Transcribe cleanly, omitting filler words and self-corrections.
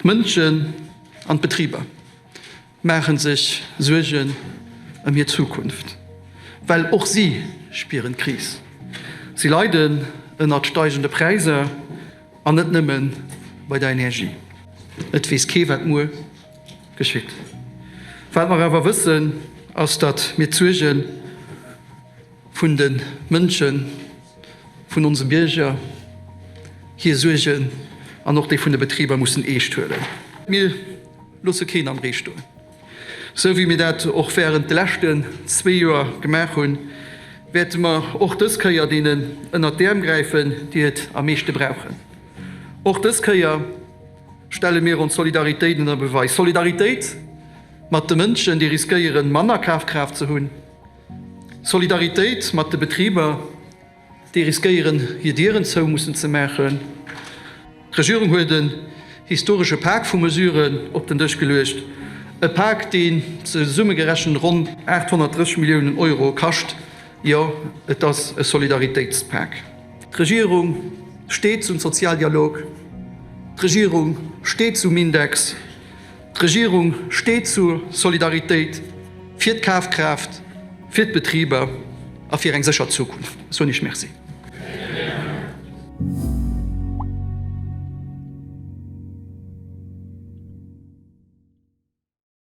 D'Mënschen an d'Betriber maache sech Suergen ëm hir Zukunft, well och si spieren d'Kris. Si leiden ënnert steigende Präisser an net nëmme bei der Energie. Et weess kee wat muer geschitt. Wat mer awer wëssen, ass, datt mir d'Suerge vun de Mënschen, vun onse Bierger hir Suergen an och déi vun de Betriber mussen eescht huelen. Mir loosse keen am Ree stoen, sou wéi mir dat och während de leschten zwee Joer gemaach hunn, wäerte mer och dës Kéier deenen ënnert d'Äerm gräifen, déi et am meeschte brauchen. Och dës Kéier stelle mir ons Solidaritéit ënner Beweis. Solidaritéit mat de Mënschen, déi riskéieren, manner Kafkraaft ze hunn. Solidaritéit mat de Betriber, déi riskéieren, hir Dieren zou mussen ze maachen. D'Regierung huet en historesche Pak vu Mesuren op den Dësch geluecht. E Pak, deen zesummegerechent ronn 830 Milliounen Euro kascht. Jo, et ass e Solidaritéitspak. D'Regierung steet zum Sozialdialog. D'Regierung steet zum Index. D'Regierung steet zur Solidaritéit, fir d'Kafkraaft, fir d'Betriber a fir eng sécher Zukunft. Ech soen Iech Merci.